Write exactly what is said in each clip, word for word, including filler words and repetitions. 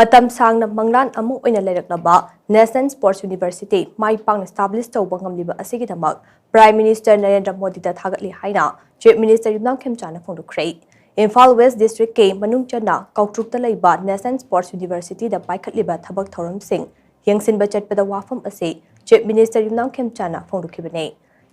ꯃꯇꯝ ꯁꯥꯡꯅ ꯃꯪꯂꯥꯟ ꯑꯃ ꯑꯣꯏꯅ ꯂꯩꯔꯛꯂꯕ National Sports University ꯃꯥꯏ ꯄꯥꯛꯅ establish ꯇꯧꯕ ꯉꯝꯂꯤꯕ ꯑꯁꯤꯒꯤꯗꯃꯛ Prime Minister ꯅꯔꯦꯟꯗ꯭ꯔ ꯃꯣꯗꯤꯗ ꯊꯥꯒꯠꯂꯤ ꯍꯥꯏꯅ Chief Minister ꯌꯨꯝꯅꯥꯝ ꯈꯦꯝꯆꯥꯅ ꯐꯣꯡꯗꯣꯛꯈ꯭ꯔꯦ꯫ ꯏꯝꯐꯥꯜ West District ꯀꯤ ꯃꯅꯨꯡ ꯆꯟꯅ ꯀꯥꯎꯇ꯭ꯔꯨꯛꯇ ꯂꯩꯕ National Sports University ꯗ ꯄꯥꯏꯈꯠꯂꯤꯕ ꯊꯕꯛ ꯊꯧꯔꯝꯁꯤꯡ ꯌꯦꯡꯁꯤꯟꯕ ꯆꯠꯄꯗ ꯋꯥꯐꯝ ꯑꯁꯤ Chief Minister ꯌꯨꯝꯅꯥꯝ ꯈꯦꯝꯆꯥꯅ ꯐꯣꯡꯗꯣꯛꯈꯤꯕꯅꯤ꯫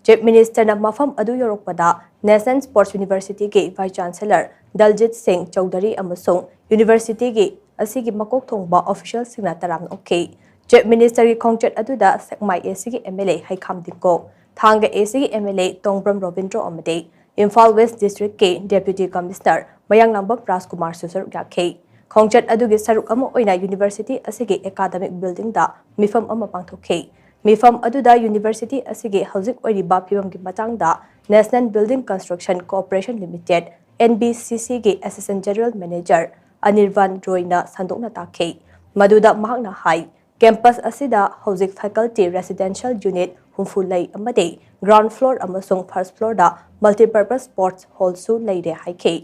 Chief Minister ꯅ ꯃꯐꯝ ꯑꯗꯨ ꯌꯧꯔꯛꯄꯗ National Sports University ꯒꯤ Vice Chancellor ꯗꯜꯖꯤꯠ ꯁꯤꯡ ꯆꯧꯙꯔꯤ ꯑꯃꯁꯨꯡ University ꯒꯤ ꯑꯁꯤꯒꯤ ꯃꯀꯣꯛ ꯊꯣꯡꯕ official ꯁꯤꯡꯅ ꯇꯔꯥꯝꯅ ꯑꯣꯛꯈꯤ꯫ Chief Minister ꯒꯤ ꯈꯣꯡꯆꯠ ꯑꯗꯨꯗ ꯁꯦꯛꯃꯥꯏ A C ꯒꯤ M L A ꯍꯩꯈꯥꯝ ꯗꯤꯡꯀꯣ, ꯊꯥꯡꯒ A C ꯒꯤ M L A ꯇꯣꯡꯕ꯭ꯔꯝ ꯔꯣꯕꯤꯟꯗ꯭ꯔꯣ ꯑꯃꯗꯤ ꯏꯝꯐꯥꯜ West District ꯀꯤ Deputy Commissioner ꯃꯌꯥꯡꯂꯥꯡꯕꯝ ꯔꯥꯖꯀꯨꯃꯥꯔꯁꯨ ꯁꯔꯨꯛ ꯌꯥꯈꯤ꯫ ꯈꯣꯡꯆꯠ ꯑꯗꯨꯒꯤ ꯁꯔꯨꯛ ꯑꯃ ꯑꯣꯏꯅ University ꯑꯁꯤꯒꯤ academic building ꯗ ꯃꯤꯐꯝ ꯑꯃ ꯄꯥꯡꯊꯣꯛꯈꯤ꯫ ꯃꯤꯐꯝ ꯑꯗꯨꯗ University ꯑꯁꯤꯒꯤ ꯍꯧꯖꯤꯛ ꯑꯣꯏꯔꯤꯕ ꯐꯤꯕꯝꯒꯤ ꯃꯇꯥꯡꯗ National Building Construction Corporation Limited, N B C C ꯒꯤ Assistant General Manager ꯑꯅꯤꯔꯕꯥꯟ ꯔꯣꯏꯅ ꯁꯟꯗꯣꯛꯅ ꯇꯥꯛꯈꯤ꯫ ꯃꯗꯨꯗ ꯃꯍꯥꯛꯅ ꯍꯥꯏ, campus ꯑꯁꯤꯗ ꯍꯧꯖꯤꯛ faculty residential unit ꯍꯨꯝꯐꯨ ꯂꯩ ꯑꯃꯗꯤ ground floor ꯑꯃꯁꯨꯡ first floor ꯗ multipurpose sports hall ꯁꯨ ꯂꯩꯔꯦ ꯍꯥꯏꯈꯤ꯫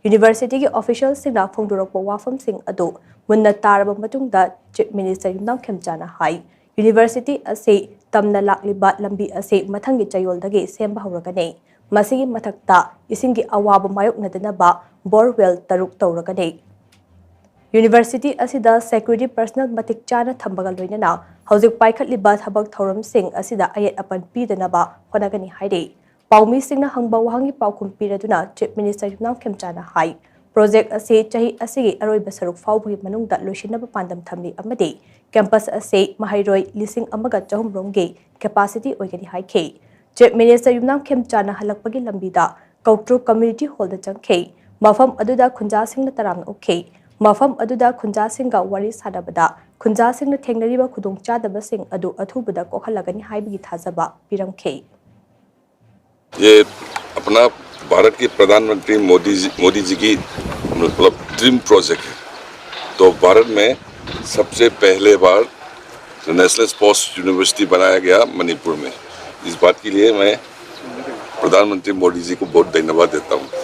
University ꯒꯤ official ꯁꯤꯡꯅ ꯐꯣꯡꯗꯣꯔꯛꯄ ꯋꯥꯐꯝꯁꯤꯡ ꯑꯗꯨ ꯃꯨꯟꯅ ꯇꯥꯔꯕ ꯃꯇꯨꯡꯗ Chief Minister ꯌꯨꯝꯅꯥꯝ ꯈꯦꯝꯆꯥꯅ ꯍꯥꯏ, University ꯑꯁꯤ ꯇꯝꯅ ꯂꯥꯛꯂꯤꯕ ꯂꯝꯕꯤ ꯑꯁꯤ ꯃꯊꯪꯒꯤ ꯆꯌꯣꯜꯗꯒꯤ ꯁꯦꯝꯕ ꯍꯧꯔꯒꯅꯤ꯫ ꯃꯁꯤꯒꯤ ꯃꯊꯛꯇ ꯏꯁꯤꯡꯒꯤ ꯑꯋꯥꯕ ꯃꯥꯌꯣꯛꯅꯗꯅꯕ borewell ꯇꯔꯨꯛ ꯇꯧꯔꯒꯅꯤ꯫ University ꯑꯁꯤꯗ security personnel ꯃꯇꯤꯛ ꯆꯥꯅ ꯊꯝꯕꯒ ꯂꯣꯏꯅꯅ ꯍꯧꯖꯤꯛ ꯄꯥꯏꯈꯠꯂꯤꯕ ꯊꯕꯛ ꯊꯧꯔꯝꯁꯤꯡ ꯑꯁꯤꯗ ꯑꯌꯦꯠ ꯑꯄꯟ ꯄꯤꯗꯅꯕ ꯍꯣꯠꯅꯒꯅꯤ ꯍꯥꯏꯔꯤ꯫ ꯄꯥꯎꯃꯤꯁꯤꯡꯅ ꯍꯪꯕ ꯋꯥꯍꯪꯒꯤ ꯄꯥꯎꯈꯨꯝ ꯄꯤꯔꯗꯨꯅ Chief Minister ꯌꯨꯝꯅꯥꯝ ꯈꯦꯝꯆꯥꯅ ꯍꯥꯏ, project ꯑꯁꯤ ꯆꯍꯤ ꯑꯁꯤꯒꯤ ꯑꯔꯣꯏꯕ ꯁꯔꯨꯛ ꯐꯥꯎꯕꯒꯤ ꯃꯅꯨꯡꯗ ꯂꯣꯏꯁꯤꯟꯅꯕ ꯄꯥꯟꯗꯝ ꯊꯝꯂꯤ ꯑꯃꯗꯤ campus ꯑꯁꯤ ꯃꯍꯩꯔꯣꯏ ꯂꯤꯁꯤꯡ ꯑꯃꯒ ꯆꯍꯨꯝ ꯔꯣꯝꯒꯤ capacity ꯑꯣꯏꯒꯅꯤ ꯍꯥꯏꯈꯤ꯫ Chief Minister ꯌꯨꯝꯅꯥꯝ ꯈꯦꯝꯆꯥꯅ ꯍꯜꯂꯛꯄꯒꯤ ꯂꯝꯕꯤꯗ ꯀꯧꯇ꯭ꯔꯨꯛ Community Hall ꯗ ꯆꯪꯈꯤ꯫ ꯃꯐꯝ ꯑꯗꯨꯗ ꯈꯨꯟꯖꯥꯁꯤꯡꯅ ꯇꯔꯥꯝꯅ ꯑꯣꯛꯈꯤ꯫ ꯃꯐꯝ ꯑꯗꯨꯗ ꯈꯨꯟꯖꯥꯁꯤꯡꯒ ꯋꯥꯔꯤ ꯁꯥꯅꯕꯗ ꯈꯨꯟꯖꯥꯁꯤꯡꯅ ꯊꯦꯡꯅꯔꯤꯕ ꯈꯨꯗꯣꯡꯆꯥꯗꯕꯁꯤꯡ ꯑꯗꯨ ꯑꯊꯨꯕꯗ ꯀꯣꯛꯍꯜꯂꯒꯅꯤ ꯍꯥꯏꯕꯒꯤ ꯊꯥꯖꯕ ꯄꯤꯔꯝꯈꯤ꯫ ये अपना भारत के प्रधानमंत्री मोदी जी मोदी जी की मतलब ड्रीम प्रोजेक्ट है। तो भारत में सबसे पहले बार नेशनल स्पोर्ट्स यूनिवर्सिटी बनाया गया मणिपुर में। इस बात के लिए मैं प्रधानमंत्री मोदी जी को बहुत धन्यवाद देता हूँ।